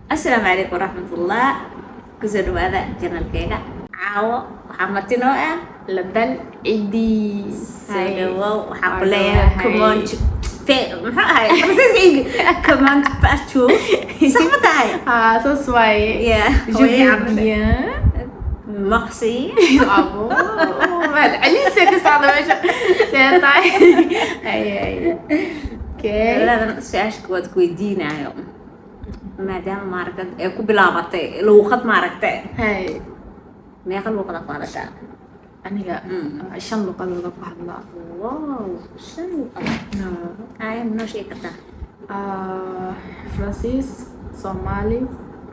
Asalaamu calaykum waraxmatullah. Kusoo dhawaada channelkeyga. Caawo waxaa marti noo ah Ladan Cidi. Soo dhawow. Waxaan ku leeyahay comment, muxuu ahay Faransiiska? Comment vas-tu? Sax ma tahay? Ah, saas waaye. Yeah. Je vais bien. Merci. Ah bon? Mahad celinsa ka socda meesha. See tahay? Haye, haye. Okay. Ladan, su-aasha kuwaad ku weydiinayo, maadaama maaragta ay ku bilaabatay luuqad, maaragta, Haye. meeqa luuqada ku hadashaa? Aniga shan luqadooda ku hadlaa. Wow, shan luuqad! Ay, ma noo sheegi kartaa? Ah, Faransiis, Soomaali,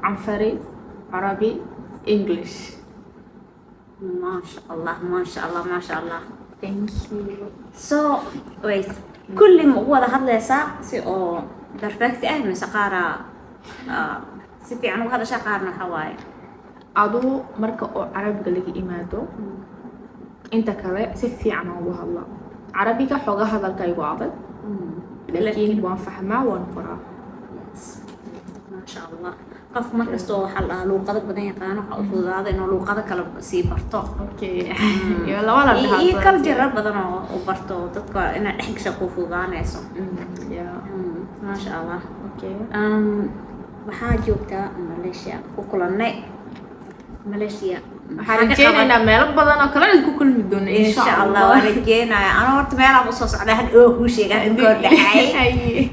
Canfari, Carabi, English. Maasha Allah, maasha Allah, maasha Allah. Thank you. So wait, kulli ma u wada hadlaysaa si oo perfect ah, mise qaara si fiican uga hadashaa, qaarna waxa waaye? Aduu marka oo Carabiga laga imaado, inta kale si fiican aan ugu hadlaa. Carabiga xooga hadalka igu adag, laakiin waan fahmaa, waan qoraa. Maasha Allah. Qof markastoo waxaa la dhahaa luuqado badan yaqaano, waxaa u fududaada inuu luuqado kale sii barto. Okay, iyo labada iyo dhahaa. Iyo culture badan oo u barto dadka inaad dhex gasha kuu fududaanayso. Maasha Allah. Okay. Waxaa joogtaa Malaysia, ku kulannay Malaysia. Waxaan rajeynaynaa meelo badan oo kale ku kulmi doono. Insha Allah, waan rajeynaya. Anoo horta meelaan usoo socdaa had oo kuu sheega hadda koo dhacay. Haye.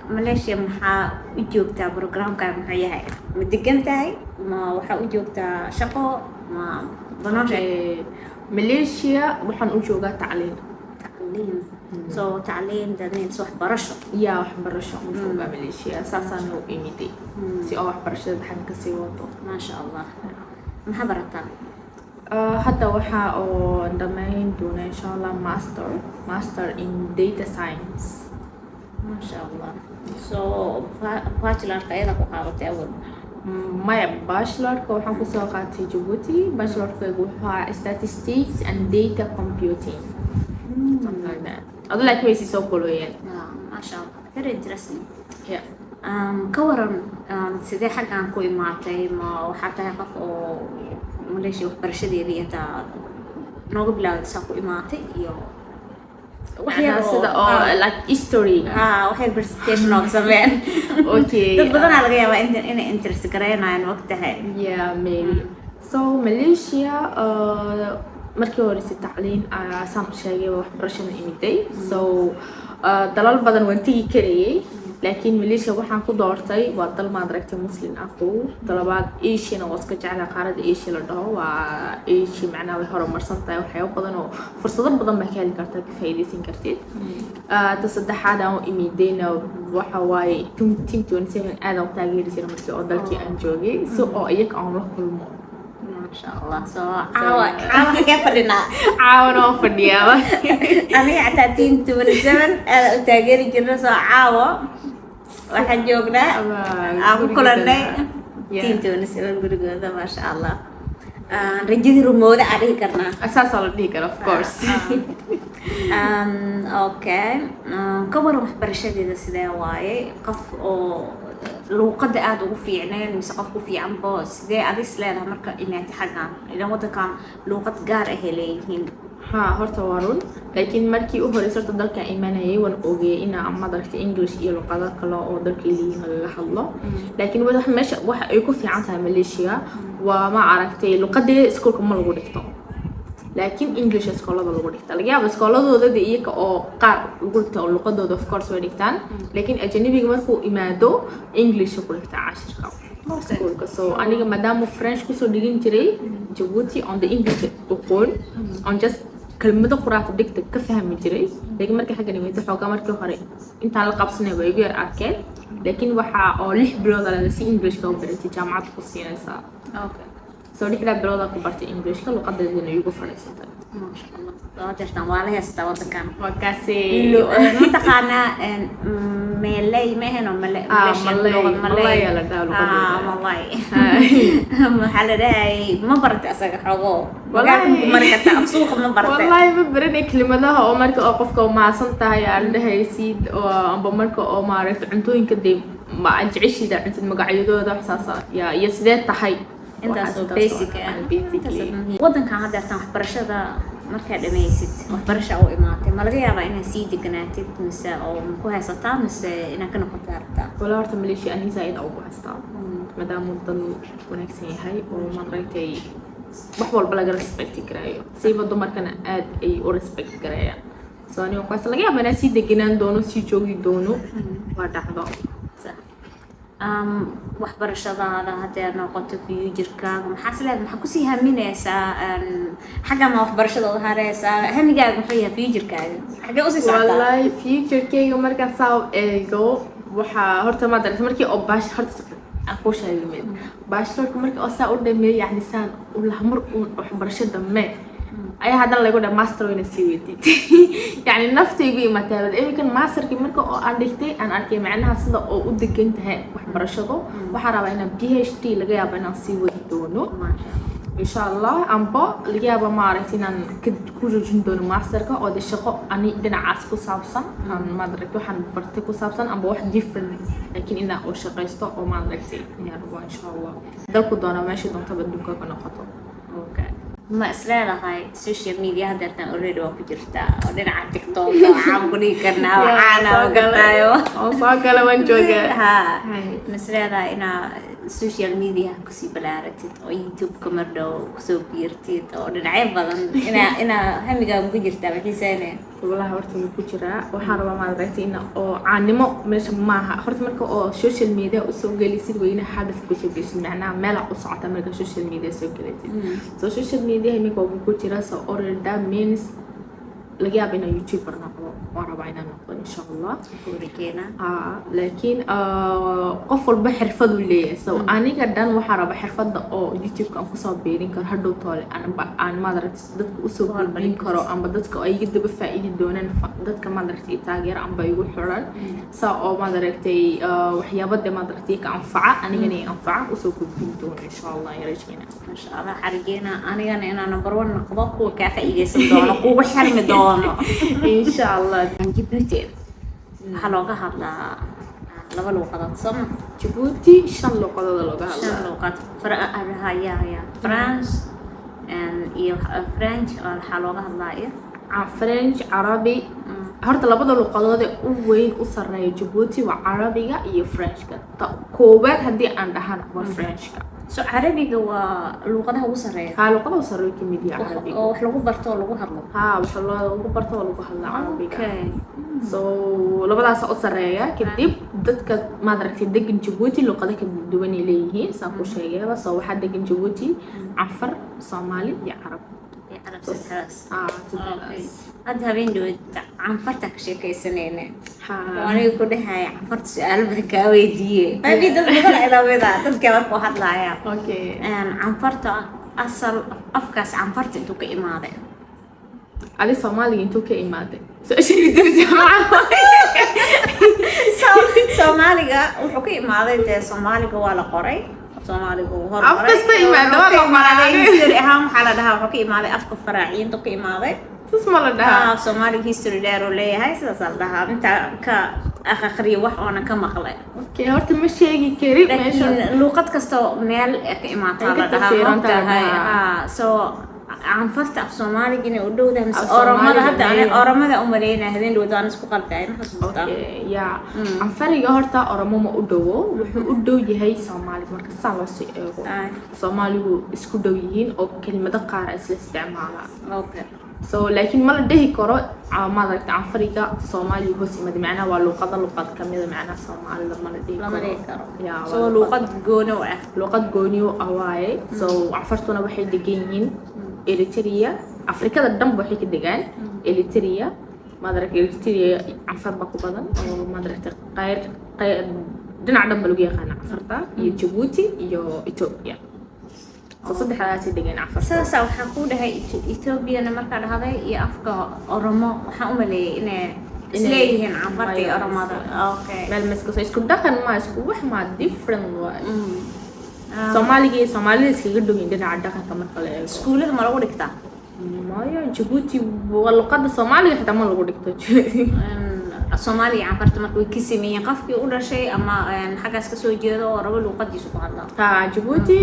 Malaysia maxaa u joogtaa? Programka muxuu yahay? Ma degan tahay, ma waxaa u joogtaa shaqo, ma banoo sheeg. Okay. Malaysia waxaan u joogaa tacliin. Tacliin. So tacliin, that means waxbarasho. Yaa, waxbarasho u joogaa Malaysia, saasaan u imiday si oo waxbarashada xagga kasii wado. Maasha Allah. Maxaa barataa? Hadda waxa oo dhamayn doona, insha Allah, master in data science. Maasha Allah. So bachelorka ayada ku qaadatay awal? Maya, bachelorka waxaan kusoo qaatay Djibouti. Bachelorkaygu wuxuu ahaa statistics and data computing, something like that. Adu laakiin way sii soo kolooyeen. Ah, maasha Allah, very interesting. Yeah. Ka waran, sidee xaggan ku imaatay? Ma waxaa tahay qof oo Malaysia waxbarashadeedii intaa nooga bilaawday, saa ku imaatay iyo wax yar? Macnaha sida oo like history? Ah, wax yar presentation nooga sameen. Okay. Dad badanaa laga yaabaa inay interest gareynayaan, waqtahay. Yeah, maybe. So Malaysia, markii horeyse tacliin saan u sheegay, waxbarashada imiday. So dalal badan waan tegi karayay, laakiin Malaysia waxaan ku doortay waa dal, maad aragtay, Muslim ah kow. Talabaad, Asiana waa iska jeclaa. Qaaradda Asia la dhaho waa Asia, macnaha way horumarsan tahay, waxyaabo badan oo fursado badan baa ka heli kartaa, ka faa'iidaysan kartid. Ta saddexaad aan u imidayna waxa waaye Team 27 aad aan u taageeri jiray markii oo dalkii aan joogay, si oo iyaga aan la kulmo. Maasha Allah. So caawa, caawa xagee fadhinaa? Caawana waan fadhiyaaba. Aniga xataa Team 27 aada u taageeri jirna. Soo caawo waxaan joognaa, aan ku kulannay Team 27 gurigooda. Maasha Allah. Rajadii rumooda aan dhihi karnaa. Saasaa la dhihi kara, of course. Okay. Ka waran waxbarashadeeda, sidee waaye? Qof oo luuqadda aada ugu fiicneen mise qof ku fiicanbo, sidee adis leedahay marka imaatay xaggan? Ilan waddankan luuqad gaar ahay leeyihiin. Ha, horta waa run, laakiin markii u horeysa horta dalka imanayay waan ogeeyay inaa, madaragtay, English iyo luqado kale oo dalka leeyihiin lagaga hadlo. Laakiin meesha waxa ay ku fiican tahay Malaysia waa, ma aragtay, luqadeeda iskoolka ma lagu dhigto, laakiin English iskoolada lagu dhigta. Laga yaaba iskooladooda de iyaga oo qaar lagu dhigta oo luqadooda, of course, way dhigtaan, laakiin ajanabiga markuu imaado English ku dhigtaa cashirka iskoolka. So aniga maadaama French kusoo dhigan jiray Djibouti, on the English aqoon on just kelmado quraata dhigta ka fahmi jiray, laakiin markii xaggan imid xoogaa markii hore intaan la qabsanay waa igu yar arkeen. Laakiin waxa oo 6 bilood alada si Englishka u baratay jaamacadda ku siinaysaa. So 6daa biloodaa ku bartay Englishka, luqadeedana igu fadhiisatay. Maasha Allah. Waa jirtaan, waa la heystaa wadankan. Waa kaasi. Mataqaanaa Malay ma aheno? Ah, Malay. Malay aa la dhahaa luqadooda. Ah, Malay maxaa la dhahay? Ma baratay asaga xogo? Wallahi. Magaalka ma ku mari kartaa? Af suuqa ma baratay? Wallahi ma baranay. Kelimadaha oo marka oo qofka mahadsan tahay aan dhahaysid oo amba marka oo maaragtay cuntooyinka dee. Ma jeceshida cuntid, magacyadooda, wax saasa ya iyo sidee tahay. Intaas oo Waxaas basic ah. Basically. Wadankan haddeertan waxbarashada markaa dhamaysid, waxbarasha u imaatay, ma laga yaabaa inaad sii deganaatid mise oo ma ku haysataa mise inaad ka noqotaa rabtaa? Wala horta Malaysia ani zaaid ugu haystaa, maadaama dal wanaagsan yahay oo maaragtay wax walba laga respecti karaayo, siiba dumarkana aad ay u respect garayaan. So aniga kuwaas laga yaaba inaan sii degenaan doono, sii joogi doono, waa dhacdo. Sax. Waxbarashadaada haddii aad noqoto, future-kaaga maxaa is leedahay? Maxaa kusii haminaysaa? Xagga ma waxbarashada u hareysaa? Hamigaaga muxuu yahay? Future-kaaga xaggee usii socotaa? Wallahi future-kayga markaan saa u eego, waxaa horta ma daragtay markii oo baash horta aan kuu sheegay mid bachelorka markii oo saa u dhameeyay, yacni saan u laha mar uun waxbarasho dhammee ayaa haddana lagu dhaha master wayna sii weydiid. Yacni naftaygu imataa iminkan masterkii marka oo aan dhigtay, aan arkay macnaha sida oo u degan tahay waxbarashadu. Waxaan rabaa inaan PhD, laga yaabo inaan sii wadi doono. Maasha. Insha Allah, amba laga yaabo maaragtay inaan ku joojin doono masterka oo de shaqo ani dhinacaas ku saabsan aan maaragtay waxaan bartay ku saabsan amba wax different, laakiin inaan oo shaqaysto oo maaragtay ayaan rabaa, insha Allah. Dalku doona meesha doontaba adduunka ka noqoto. Okay. Ma is leedahay social media haddeertan already waa ku jirtaa oo dhinaca TikTok waxaan ku dhigi karnaa waxaana gartaayo? Oo soo gala, waan joogaa. Ha, ma is leedahay inaa social media kusii balaaratid oo YouTube-ka mar dhow kusoo biirtid oo dhinacyo badan inaa hamigaaga ku jirtaa maxiiseynaya? Walahi horta wuu ku jiraa. Waxaan rabaa maaragtay in oo caanimo meesha maaha. Horta marka oo social media usoo gelisid, weyne hadaf kusoo gelisid, macnaha meela u socota marka social media soo gelisid. So social media iminka wuu ku jiraa, so already that means laga yaabo inaan YouTuber noqdo. Waan rabaa inaan noqdo, insha Allah. Gurigeena. Laakiin qof walba xirfaduu leeyahay. So aniga dhan waxaa rabaa xirfadda oo YouTube-ka aan kusoo biirin karo hadhow toole aan maaragtay dadka usoo gudbin karo amba dadka ay iga daba faa-iidi doonaan, dadka maaragtay taageero amba igu xiran, saa oo maaragtay waxyaabada maaragtay ka anfaca anigana i anfaca usoo gudbin doono, insha Allah, ayaan rajeynaa. Maasha Allah, xarigeena anigana inaan number one noqdo kuwa kaa faa'iidaysan doono, kugu xirmi doono. Insha Allah. Djibouti waxaa looga hadlaa laba luuqadood, soo ma? Djibouti shan luqadood looga Shan hadlaa. luuqad. Ya France iyo French waxaa looga hadlaa iyo French, Carabi. Horta labada luqadood ee u weyn u sarreeya Djibouti waa Carabiga iyo Frenchka. Ta koowaad haddii aan dhahan waa Frenchka. So Carabiga waa luuqadaha ugu sarreeya? Haa, luqada u sarreeya kamid yahay Carabiga. Oo wax lagu barto oo lagu hadlo. Haa, waxa lagu barto oo lagu hadlaa Carabiga. So labadaas u sarreeya. Kadib dadka maad aragtay degan Djibouti luqado kala duwan ay leeyihiin, saan ku sheegayba. So waxaa degan Djibouti Canfar, Soomaali iyo Carab. Iyo Carab, saddexdaas. Aa, Okay. saddexdaas. Hadda habeen dhaweyd Canfarta ka sheekaysanayna. Haa. Aniga ku dhahaya Canfarta su-aalo badan kaa weydiiye, maybe dad badan ay lamida dadka markuu hadlaaya. Canfarta asal afkaas Canfarta intuu ka imaaday? Adi Soomaaliga intuu ka imaaday? Su-aasha dirisa macaa. Soomaaliga wuxuu ka imaaday dee, Soomaaliga waa la qoray, Soomaaligu wuu Af hormaray. kasta imaada waa la Wuxuu ka imaaday qoray. History ahaan waxaa la dhahaa wuxuu ka imaaday afka Faraaciinta ka imaaday. Sus ma la dhahaa? Ah, Soomaaliga history dheer uu leeyahay, sidaasaa la dhahaa intaa ka akhriyo wax oona ka maqlay. Okay, horta ma sheegi kari meesha. Laakiin luuqad kastoo meel ka imaataa Ay ka la dhahaa. tafiiranta la Maogtahay? dhahaa. Haa, so Canfarta af Soomaaliga inay u dhowdahay mise Af Oromada Soomaaliga hadda ani maya. Oromada umaleynaya, habeen dhowd waan isku qalday, ma xasuustaa? Okay, ya, Canfariga horta Oromo ma u dhowo, wuxuu u dhow yahay Soomaaliga marka saa loo sii eego. Soomaaligu isku dhow yihiin oo kelimado qaar isla isticmaalaan. So laakiin ma la dhihi karo maaragta Canfariga Soomaaliga hoos yimaada, macnaha waa luqada luqad kamida, macnaha Soomaalida ma la dhihi Lama karo. dhihi karo. Ya, so waa luuqad gooni u ah. Luqad gooniyo ah waaye. So Canfartuna waxay degan yihiin Eritrea, Afrikada dhanba waxay ka degaan Eritrea. Maaragta Eritrea Canfar baa ku badan oo maaragta qayr qayr dhinac dhan ba lagu yaqaana Canfarta, iyo Djibouti iyo Ethiopia. So saddexdaasay degaan Canfarta. Saasaa waxaa kuu dhahay Ethoobiana markaa dhahday iyo afka Oromo, waxaan u maleeyay inay isleeyihiin Canfarta iyo Maya, Oromada. Okay. Meel maska so isku dhaqan ma isku wax ma different waay. Soomaaliga iyo Soomaalida iskaga dhow yihiin dhinaca dhaqanka marka la eego. Iskuullada ma lagu dhigtaa? Maya, Djibouti waa luqada Soomaaliga xitaa ma lagu dhigto. Soomaaliya Canfarta marka way ka sameeyeen qofkii u dhashay ama xaggaas kasoo jeedo oo rabo luuqadiisu ku hadlaa. Ha, Jabuuti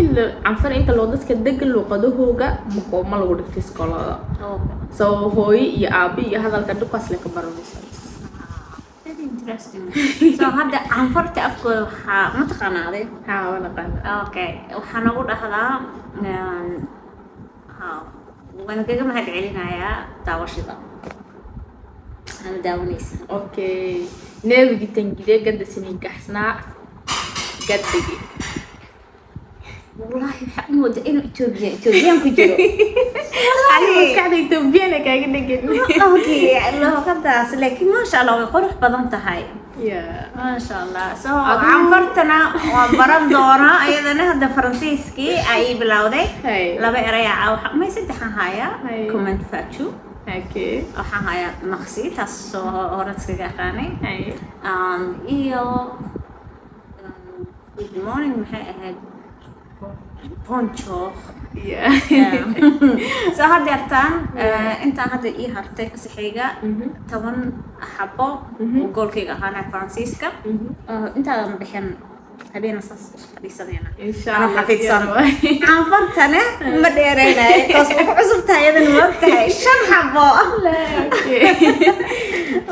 Canfar inta loo dadka degan luuqadahooga ma lagu dhigto iskoolada. So hooyo iyo aabi iyo hadalka dhulkaas le ka baranaysa. Very interesting. So hadda Canfarta afkooda waxaa ma taqaanaaday? Ha, waa naqaana. Okay, waxaa nagu dhahdaa ha, waan kaga mahad celinayaa daawashada ama daawanaysa. Okay, neewigi tangide gadda sinin gaxsnaa gaddigi. Wallahi waxaa u moodaa inuu Ethiopian ku jiro. Ani maskaxda Ethiopiana kaaga dhegan. Okay, luqadaas laakiin maasha Allah way qurux badan tahay. Maasha Allah. So Canfartana waan baran doonaa iyadana. Hadda Faransiiskii ay bilowday. Laba erey ah may saddexaan hayaa. Comment vas-tu. Waxaan hayaa merci, taas soo hore iskaga aqaanay. Iyo good morning maxay ahayd? Bonjour. So haddeertaan intaan hadda ii hartay fasaxayga 10 xabo oo goolkayga ahaana Faransiiska. Intaadan bixin habeena saas isu fadhiisanayna Insha anoo Allah. Xafidsan. Canfartana ma dheeraynayo kaas way ku cusub tahay iyadana, ma ogtahay, shan xabo.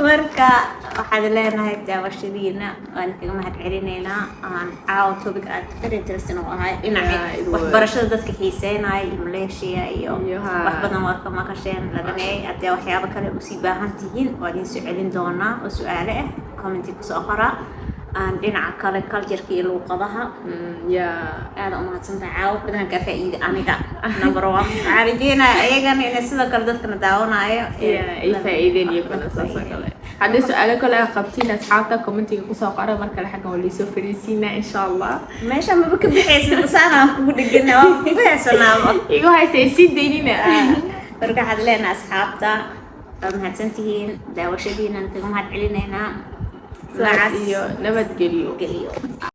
Marka waxaad leenahay daawashadiina waan kaga mahad celinaynaa. Aan caawa topic aad very interesting oo ahay dhinaca Yeah, it was. waxbarashada dadka xiiseynaya iyo Malaysia iyo Iyo ha. wax badan waa ka maqasheen laganay. Haddee waxyaabo kale usii baahan tihiin, waa idin soo celin doonaa oo su-aale ah commenti kusoo qora. Aan dhinaca kale cultureka iyo luuqadaha. Aada umahadsantahay, caawa badan kaa faa'iida. Aniga number one waxaan rajeynaya iyagana inay sidoo kale dadkana daawanaayo Yeah, ay faa'iideen iyaguna saas oo kale. Haddii su-aalo kale aad qabtiin, asxaabta, commentiga kusoo qora. Mar kale xaggan waa liisoo fariisiinaa, insha Allah. Meesha maba ka bixaysid, basaanaan kugu dhegana, waa ku heesanaaba. Igu haysta ay sii daynina. Marka waxaad leenahay asxaabta, waa mahadsantihiin daawashadiinan kaga mahad celinaynaa. Saas iyo nabadgelyo. Geliyo.